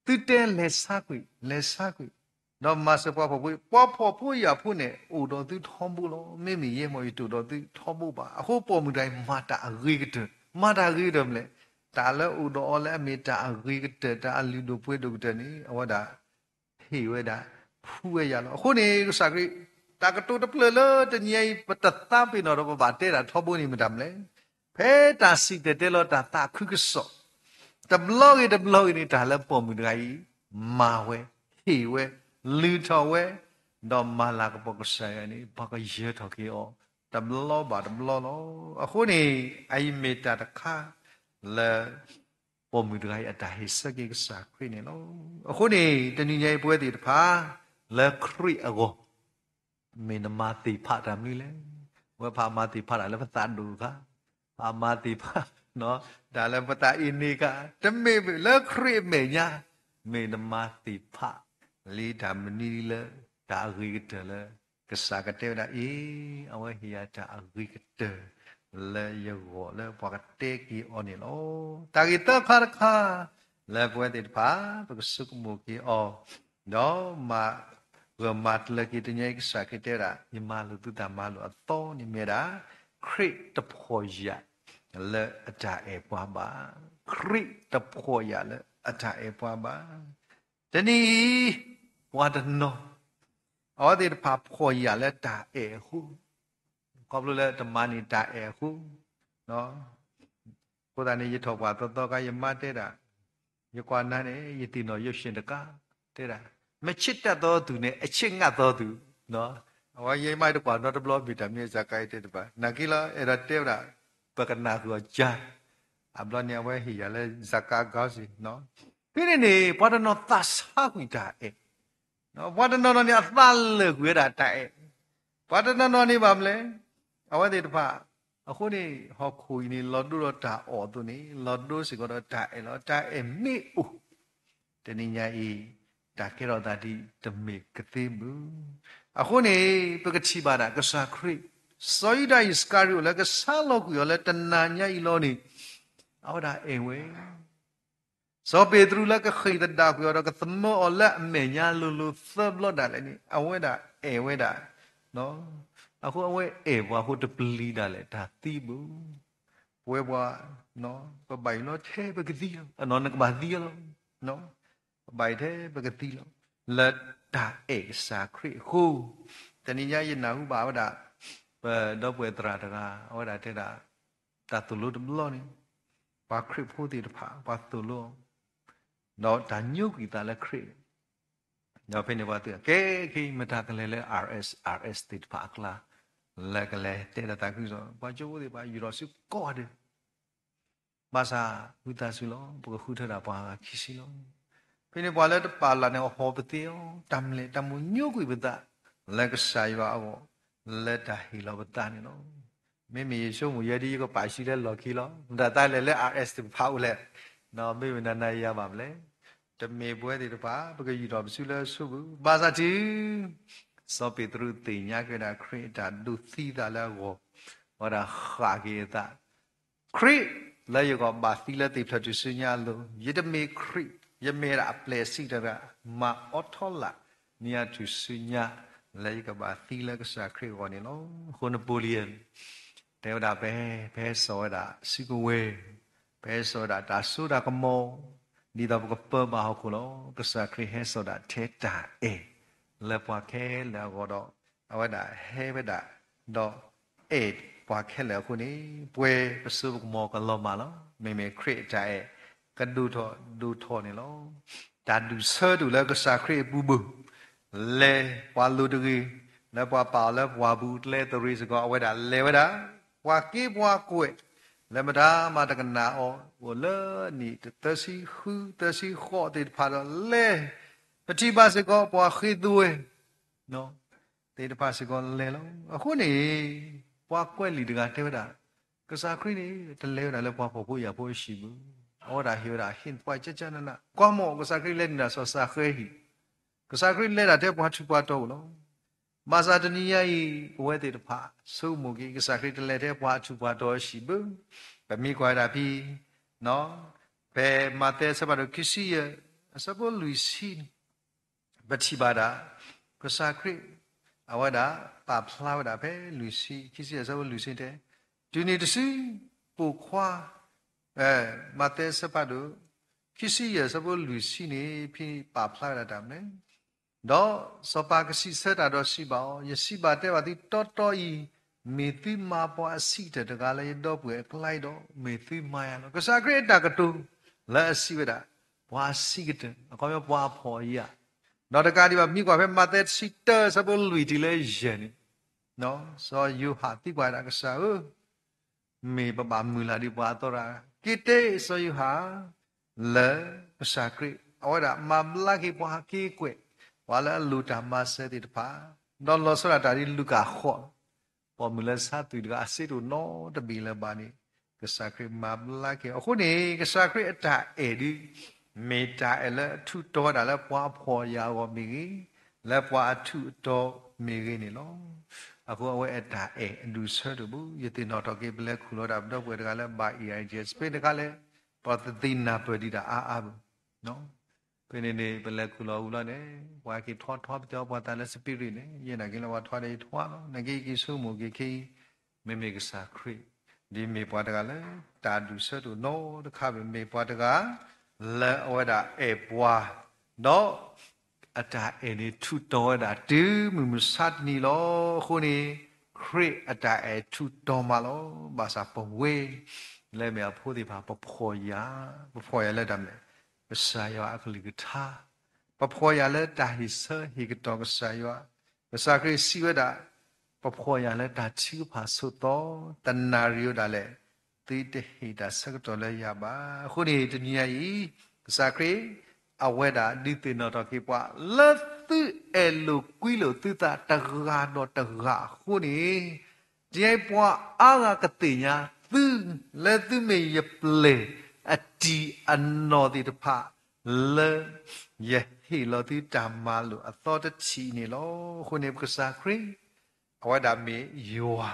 သုတဲလဲၤဆါကွံာ်, လဲၤဆါကွံာ်, ဒီးမၤစၢၤပှၤဖှီၣ်ဖိ, ပှၤဖှီၣ်ဖိယာ်ဖိန့ၣ် အိၣ်ဒီးသုထီဘိလီၤ. မ့မ့ၢ်ယဲမ့ၢ် ယတအိၣ်ဒီးသုထီဘိဘၣ်. အဃိပိာ်မုၣ်တဂၤအံၤမၤတၢ်အဂ့ၤကတၢၢ်, မၤတၢ်အဂ့ၤကတၢၢ်မနုၤလဲၣ်, တၢ်လၢအိၣ်ဒီးအီၤလၢအမ့ၢ်တၢ်အဂ့ၤကတၢၢ်, တၢ်အလုၢ်ဒိၣ်ပှ့ၤဒိၣ်ကတၢၢ်န့ၣ် အဝဲဒၣ် ဟ့ၣ်ဝဲဒၣ်, ဖှူဝဲယၤလီၤ. အဃိန့ၣ် ကစၢ်ခရံာ်, တၢ်ကတိၤတဖျၢၣ်လၢတနံၤအံၤ ပတသးပ့ၤနီၣ်ဒီးပဘၣ်တဲဒၣ်ထီဘိန့ၣ်မတၤမနုၤလဲၣ်, ဖဲတၢ်စံၣ်တဲၤတဲလီၤတၢ်သးခုကစီၣ်, တဘျီဂ့ၤတဘျီဂ့ၤန့ၣ် တၢ်လၢပိာ်မုၣ်တဂၤအံၤ, မၤဝဲ, ဟ့ၣ်ဝဲ, လုၢ်ထီၣ်ဝဲ, ဒီးမၤလၤကပီၤကစၢ်ယွၤန့ၣ် ပှၤကယၢၤထီၣ်က့ၤအီၤ, တဘျီဘၣ်တဘျီလီၤ. အဃိန့ၣ် အအံၤမ့ၢ်တၢ်တခါလၢ ပိာ်မုၣ်တဂၤအံၤအတၢ်ဟ့ၣ်ဆၢက့ၤကစၢ်ခရံာ်န့ၣ်လီၤ. အဃိန့ၣ် တနံၤညါအံၤပဝဲသ့ၣ်တဖၣ် လၢခရံာ်အဂီၢ်, မ့ၢ်နမၤသ့ၣ်ဖးတၢ်မနုၤလဲၣ်. အဝဲဖးမၤသ့ၣ်ဖးတၢ်လၢပသးဒိၣ်အခါ, ဖးမၤသ့ၣ်ဖး, တၢ်လၢပသးအ့န့က, တမ့ၢ်လၢခရံာ်အမဲာ်ညါ, မ့ၢ်နမၤသ့ၣ်ဖး လံတၢ်မနုၤလၢ တၢ်အဂ့ၤကတၢၢ်လၢ ကစၢ်ကတဲဝဲဒၣ်အံၤ, အဝဲဟ့ၣ်ယၤတၢ်အဂ့ၤကတၢၢ် လၢယဂီၢ်လၢပှၤကတဲက့ၤအီၤန့ၣ်လီၤ. တၢ်ဂ့ၢ်သၢခါတခါ လၢပဝဲသ့ၣ်တဖၣ် ပကဆိကမိၣ်က့ၤအီၤ, ဒီးမၤဂၢၢ်မၤကျၢၤက့ၤတနံၤအံၤ ကစၢ်ခရံာ်တဲဝဲဒၣ် ယမၤလိာ်သုတၢ်မၤလိာ်အသီန့ၣ်မ့ၢ်ဝဲဒၣ် ခရံာ်တဖှီၣ်ယာ် လၢအတၢ်အဲၣ်ပှၤဘၣ်, ခရံာ်တဖှီၣ်ယာ်လၢအတၢ်အဲၣ်ပှၤဘၣ်. တနံၤအံၤ ပှၤတနီၤ အဝဲသ့ၣ်တဖၣ်ဖှီၣ်ယာ်လၢတၢ်အဲၣ်အဃိ, ခီဖျိလၢတမၤန့ၢ်တၢ်အဲၣ်အဃိ, အဃိသတးန့ၣ် ယထီၣ်ပှၢ်သီသီခါ ယမါတဲဒၣ်, ယကွၢ်နၤန့ၣ် ယသ့ၣ်နီၣ်ယိးၡ့ၣ်တကါ, တဲဒၣ်, မချစ်တတ်သောသူနဲ့ အချစ်ငတ်သောသူ, အဝဲယမါတကွၢ်နီတဘျီ မ့ၢ်တၢ်မ့ၢ်စးကါအံၤတဲတဘၣ်, နာ်က့လီၤ အဲၣ်ဒိးတဲဝဲဒၣ်, ပကနၢ်ဃုာ်အီၤကါ, အဘျီန့ၣ် အဝဲဟ့ၣ်ယၤလၢစးကါကါစ့ၢ်, ဖဲန့ၣ်န့ၣ် ပှၤတနီၤသးဆါကွံာ်တၢ်အဲၣ် ပှၤတနီၤနီၤန့ၣ် အသးလၢာ်ကွံာ်ဝဲဒၣ်တၢ်အဲၣ်, ပှၤတနီၤနီၤန့ၣ်ဘၣ်မနုၤလဲၣ်, အဝဲသ့ၣ်တဖၣ်, အဃိန့ၣ် ဟီၣ်ခိၣ်အံၤန့ၣ် လီၤဒိဒီးတၢ်အီၣ်အသိးန့ၣ် လီၤဒိစ့ၢ်ကီးဒီးတၢ်အဲၣ်လီၤ. တၢ်အဲၣ်မ့ၢ်အိၣ်, တနံၤညါအံၤ တၢ်ကဲထီၣ်သးဒ်တမ့ၢ်ကသ့မုၢ်, အဃိန့ၣ် ပကထံၣ်ဘၣ်ဒၣ်ကစၢ်ခရံာ်, စီၤယူဒၤအံၣ်စကၤရံၤအိၣ်လၢကဆါလီၤကွံာ်အီၤလၢတနၤညါအံၤလီၤန့ၣ်, အဝဲဒၣ်အဲၣ်ဝဲ စီၤပ့းတရူးလၢကဃ့ၢ်သဒၣ်ကွံာ်အီၤဒီးကသမၢအီၤလၢအမဲာ်ညါလိၤလိၤသၢဘျီဒၣ်လဲာ်န့ၣ် အဝဲဒၣ်အဲၣ်ဝဲဒၣ်, အဃိအဝဲအဲၣ်ပှၤအဃိတပျံၤဒၣ်လဲာ်တၢ်သံဘၣ်, ပဝဲပှၤ, ပဘၣ်အံၤလီၤထဲပကသံလီၤ, နကဘၣ်သံလီၤ, ပဘၣ်အံၤထဲပကသံလီၤ. လၢတၢ်အဲၣ်ကစၢ်ခရံာ်အဃိ, တနံၤညါယနၢ်ဟူဘၣ်ဝဲဒၣ် ပဒီပုၢ်ဝဲၢ်သရၣ်တဂၤ အဝဲဒၣ်တဲဒၣ် တၢ်သိၣ်လိတဘျီန့ၣ် ပှၤခရံာ်ဖိသ့ၣ်တဖၣ် ပှၤသိၣ်လိ ဒီးတၢ်ညိကွံာ်သးလၢခရံာ် ဒီးဖဲန့ၣ်ပှၤသ့ၣ် ကဲက့ၤ မတၤကလဲၤလၢ R S R S သ့ၣ်တဖၣ်အကျါ လၢကလဲၤတဲဒၣ်သးခုကစီၣ် ပှၤကၠိဖိသ့ၣ်တဖၣ် ယူာ်ထီၣ်ဆူကိးဂၤဒဲး ဘၣ်ဆၣ်ဝံသးစူၤလီၤ ပကဃုထၢဒၣ်ပှၤဂၤခံဆံလီၤ. ဖဲန့ၣ်ပှၤလၢတပာ်လၢ်န့ၣ် အဟီၣ်ပသ့အီၤ တၢ်မျဲၢ်တၢ်မိၣ်ညိကွံာ်ပသး လၢကစၢ်ယွၤအဂီၢ် လၢတၢ်ဟ့ၣ်လီၤပသးန့ၣ်လီၤ. မ့မ့ၢ်ယဆိကမိၣ်ယဲဒ်ယကပာ်ဆံးလၢလီၢ်ခံလီၤ. မတၤသးလဲၤလၢ R S သ့ၣ်တဖၣ်အိၣ်လဲၣ်, မ့မ့ၢ်နၤနၤယၤဘၣ်မလဲၣ်. တမ့ၢ်ပဝဲသ့ၣ်တဖၣ် ပကယူာ်ထီၣ်ပစုလၢအဆိပူၤ ဘၣ်ဆၣ်တုၤ စီၤပ့းတရူးသ့ၣ်ညါက့ၤဝဲဒၣ်ခရံာ်အတၢ်ဒိးသံသးလၢအဂီၢ်, အဝဲဒၣ်ဃးက့ၤအသး ခရံာ်လၢယဂီၢ်ဘၣ်သံလၢသ့ၣ်ဖျၢၣ်ထူၣ်စုညါအလိၤ, ယတမ့ၢ်ခရံာ်, ယမ့ၢ်ဒၣ်အပျဲၢ်အစံးတဂၤ, မၤအိးထီၣ်လၢ်န့ၢ်ယၤထူၣ်စုညါ လၢယကဘၣ်သံလၢကစၢ်ခရံာ်အဂီၢ်န့ၣ်လီၤ. အဃိ Napoleon တဲဝဲဒၣ် ပဟဲစိာ်ဝဲဒၣ်စုကဝဲၤ, ပဟဲစိာ်ဝဲဒၣ်တၢ်စိတၢ်ကမီၤ, ဒ်သိးပကပၢဘၣ်ဟီၣ်ခိၣ်လီၤ. ကစၢ်ခရံာ်ဟဲစိာ်ဒၣ်ထဲတၢ်အဲၣ် လၢပှၤခဲလၢာ်အဂီၢ်ဒီး အဝဲဒၣ်ဟဲဝဲဒၣ် ဒီးအဲၣ်ပှၤခဲလၢာ်အဃိန့ၣ် ပှဲၤပစိပကမီၤကလီၤမၢ်လီၤ. မ့မ့ၢ်ခရံာ်အတၢ်အဲၣ် ကဒိၣ်ထီၣ်ဒိၣ်ထီၣ်န့ၣ်လီၤ. တၢ်ဒူၣ်ဆၢဒိၣ်လၢကစၢ်ခရံာ်အပူၤဘၣ် လဲၤပှၤလိၤတဂ့ၤ, လၢပှၤပာ်အီၤလၢပှၢ်ပူၤကျဲသရ့စ့ၢ်ကီး အဝဲဒၣ်လဲၤဝဲဒၣ် ပှၤက့ပှၤကွဲး လၢမတၤမးတကနၣ်အီၤ အိၣ်လၢနံၣ်သၢဆံဃု သၢဆံဃိးသ့ၣ်တဖၣ်ဒီးလဲၤ ပထံၣ်ဘၣ်စ့ၢ်ကီးပှၤဃ့သွဲ သ့ၣ်တဖၣ်စ့ၢ်ကီးလဲၤလီၤ. အဃိန့ၣ် ပှၤကွဲးလံာ်တဂၤတဲဝဲဒၣ် ကစၢ်ခရံာ်န့ၣ် တလဲၤဝဲဒၣ်လၢပှၤဖှီၣ်ဖိယာ်ဖိအဟံၣ်ဘၣ်. အဝဲဒၣ်ဟ့ၣ်ဝဲဒၣ်ဟ့ၣ်ပှၤကၠၢကၠၢနးနး, ကွၢ်မး ကစၢ်ခရံာ်လဲၤနုာ်လီၤစီၤစၤဃဲဟံၣ်, ကစၢ်ခရံာ်လဲၤဒၣ်ထဲပှၤထူးပှၤတီၤအအိၣ်လီၤ. ဘၣ်ဆၣ်တနံၤညါအံၤ ပဝဲသ့ၣ်တဖၣ် ဆိကမိၣ်က့ၤ ကစၢ်ခရံာ်တလဲၤထဲပှၤထူးပှၤတီၤအဟံၣ်ဘၣ်. ပမ့ၢ်ကွၢ်ဝဲဒၣ်ဖဲ ဖဲမးသဲအဆၢဖးဒိၣ်ခံဆံယဲၢ် အဆၢဖိလွံၢ်ဆံန့ၣ် ပထံၣ်ဘၣ်ဒၣ် ကစၢ်ခရံာ် အဝဲဒၣ်ပာ်ဖျါဝဲဒၣ်ဖဲ လွံၢ်ဆံ ခံဆံယဲၢ် အဆၢဖိလွံၢ်ဆံတဲ, တုၤန့ၣ်တစု ပိာ်ခွါ မးသဲအဆၢဖးဒိၣ် ခံဆံယဲၢ် အဆၢဖိလွံၢ်ဆံန့ၣ် ဖဲပာ်ဖျါဝဲဒၣ်တၢ်မနုၤလဲၣ်. ဒီးစီၤပၤကစံးဆၢတၢ်ဒီးစံးဘၣ်အီၤ, ယစံးဘၣ်တဲဘၣ်သုတီတီအံၤ, မ့ၢ်သုမၤပှၤအဆံးကတၢၢ်တဂၤလၢယဒီပုၢ်ဝဲၢ်အကျါအံၤဒီး မ့ၢ်သုမၤယၤလီၤ. ကစၢ်ခရံာ်အတၢ်ကတိၤလၢအစံးဝဲဒၣ် ပှၤအဆံးကတၢၢ် အခီပညီပှၤအဖှီၣ်အယာ်, ဒီးတကးဒံးဘၣ် မ့ၢ်ကွၢ်ဖဲမးသဲတဆံတၢ အဆၢဖိလွံၢ်တုၤလၢယဲၢ်န့ၣ် စီၤယိၤဟၣ်သံကွၢ်ဒၣ်ကစၢ်ဧၢ မ့ၢ်ပဘၣ်မုၢ်လၢ်ဒံးပှၤအသီတဂၤ, က့ၤတဲစီၤယိၤဟၣ် လၢကစၢ်ခရံာ် အဝဲဒၣ်မၤဘျါက့ၤပှၤဟးက့ၤကွဲး ပှၤလၢအလိၣ်တၢ်မၤစၢၤသ့ၣ်တဖၣ်, ဒီးလီၤဆီဒၣ်တၢ်ဒ်လူၤကၣ်ဃိး ပိာ်မုၣ်လၢဆါသွံၣ်တဂၤ အစ့တအိၣ်နီတဘ့ၣ်လၢၤဘၣ်န့ၣ် ကစၢ်ခရံာ်မၤဘျါက့ၤအီၤ. အဃိန့ၣ် ကစၢ်ခရံာ်အတၢ်အဲၣ်ဒုး မ့ၢ်တၢ်အဲၣ်လၢအထူးတီၤဝဲဒၣ်လၢပှၤအဖှီၣ်အယာ်အဂီၢ်မ့ၢ်ဂ့ၤ, လၢပှၤအထူးအတီၤမ့ၢ်ဂ့ၤန့ၣ်လီၤ. အဃိအဝဲအတၢ်အဲၣ်အဒူၣ်ဆၢဒိၣ်ဘၣ်, ယသ့ၣ်နီၣ်ထီၣ်က့ၤ ပလဲၤခူၣ်လီၤဒၣ်ပဒီပုၢ်ဝဲၢ်တဂၤလၢ ဘၣ် AIDS ဖဲတခါလဲၣ်, ပှၤတသ့ၣ်နၢ်ပၢၢ်ဒံးတၢ်အါအါဘၣ် ဖဲန့ၣ်န့ၣ် ပလဲၤခူၣ်လီၤအူလီၤန့ၣ် ပှၤက့ၤထွါထွါပတဲအီၤ ပှၤသးလၢ spirit န့ၣ် ယဲနာ်က့ၤလၢပှၤထွါဒီးယထွါလီၤ. နာ်က့ၤယက့ၤဆိကမိၣ်က့ၤခဲအံၤ မ့မ့ၢ်ကစၢ်ခရံာ် ဒ်မ့ၢ်ပှၤတဂၤလၢ တၢ်ဒူၣ်ဆၢဒိၣ်နီတခါဘၣ်, မ့ၢ်ပှၤတဂၤ လၢအဝဲဒၣ်အဲၣ်ပှၤ ဒီး အတၢ်အဲၣ်န့ၣ်ထူးတီၤဝဲဒၣ်တုၤမုၢ်မဆါတနံၤလီၤ. အဃိန့ၣ် ခရံာ်အတၢ်အဲၣ်ထူးတီၤမးလီၤ. ဘၣ်ဆၣ်ပဝဲ လၢမ့ၢ်အဖိသ့ၣ်တဖၣ် ပဖှီၣ်ယာ်, ပဖှီၣ်ယာ်လၢတၢ်မနုၤလဲၣ်, ကစၢ်ယွၤအကလုၢ်ကထါ, ပဖှီၣ်ယာ်လၢတၢ်ဟ့ၣ်ဆၢဟ့ၣ်ကတီၤကစၢ်ယွၤ, ကစၢ်ခရံာ်စံးဝဲဒၣ် ပဖှီၣ်ယာ်လၢတၢ်ထုကဖၣ်ဆိးသီ, တနၣ်ရံၣ်ဝဲဒၣ်လဲာ် သုတဟ့ၣ်တၢ်ဆၢကတီၢ်လၢယၤဘၣ်. အဃိန့ၣ် တနံၤညါအံၤ ကစၢ်ခရံာ် အဝဲဒၣ်ဒုးသ့ၣ်နီၣ်ထီၣ်က့ၤပှၤ လၢသုအဲၣ်လိာ်ကွံလိာ်သုသးတဂၤဒီးတဂၤအဃိန့ၣ် တနံၤအံၤပှၤအါဂၤကသ့ၣ်ညါသု လၢသုမ့ၢ်ယပျဲၢ်အတံၢ်အနီၢ်သ့ၣ်တဖၣ် လၢယဟ့ၣ်လီၤသုတၢ်မၤလိာ်အသီတထံၣ်န့ၣ်လီၤ. အဃိန့ၣ် ပကစၢ်ခရံာ် အဝဲဒၣ်မ့ၢ်ယွၤ,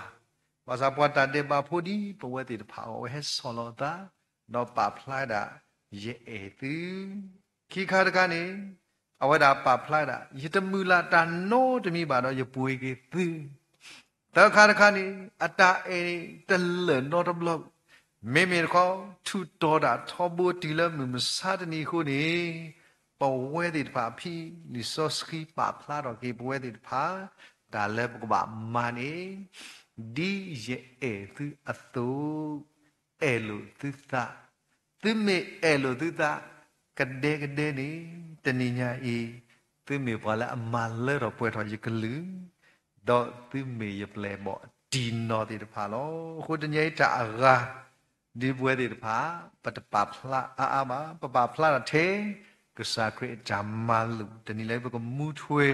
ဘၣ်ဆၣ်ပှၤတၢ်ဒဲးဘးဖိဒ်ပဝဲသ့ၣ်တဖၣ်အဂီၢ် အဝဲဟဲဆီၣ်လီၤအသး ဒီးပာ်ဖျါဒၣ် ယအဲၣ်သု, ခံခါတခါန့ၣ် အဝဲဒၣ်ပာ်ဖျါဒၣ် ယတမုၢ်လၢ်တၢ်နီတမံၤဘၣ်ဒီးယပှ့ၤက့ၤသု, သၢခါတခါန့ၣ် အတၢ်အဲၣ်န့ၣ်တလၢာ်နီတဘျီ, မ့မ့ၢ်တခီ ထူးတီၤဒၣ်ထီဘိတုၤလၢမုၢ်မဆါတနံၤအဃိန့ၣ် ပဝဲသ့ၣ်တဖၣ်အဖံး လံာ်စီဆှံပာ်ဖျါထီၣ်က့ၤပဝဲသ့ၣ်တဖၣ် တၢ်လၢပကဘၣ်မၤန့ၣ် ဒ်ယအဲၣ်သုအသိး အဲၣ်လိာ်သုသး, သုမ့ၢ်အဲၣ်လိာ်သုသး ကဒဲကဒဲန့ၣ် တနံၤညါအံၤ သုမ့ၢ်ပှၤလၢအမၤလၢထီၣ်ပှဲၤထီၣ်ယကလုၢ်, ဒီးသုမ့ၢ်ယပျဲၢ်ဘီၣ်တံၢ်နီၢ်သ့ၣ်တဖၣ်လီၤ. အဃိတနံၤညါအံၤတၢ်အဂၤ ဒ်ပဝဲသ့ၣ်တဖၣ် ပတပာ်ဖျါအါအါဘၣ်, ပပာ်ဖျါထီၣ်ထဲ ကစၢ်ခရံာ်အတၢ်မၤလိာ် တနံၤလၢပကမူထွဲ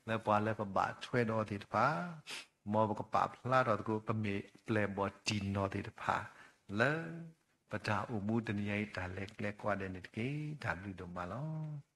လၢပှၤလၢပဘၣ်ထွဲဒီးသ့ၣ်တဖၣ်, မ်ပကပာ်ဖျါထီၣ်သကိး ပမ့ၢ်ပျဲၢ်ဘီၣ်တံၢ်နီၢ်သ့ၣ်တဖၣ် လၢပတၢ်အိၣ်မူတနံၤညါအံၤ တၢ်လဲၤကျဲကိးဂၤဒဲးန့ၣ်တက့ၢ်. တၢ်ဘျုးဒိၣ်မးလီၤ.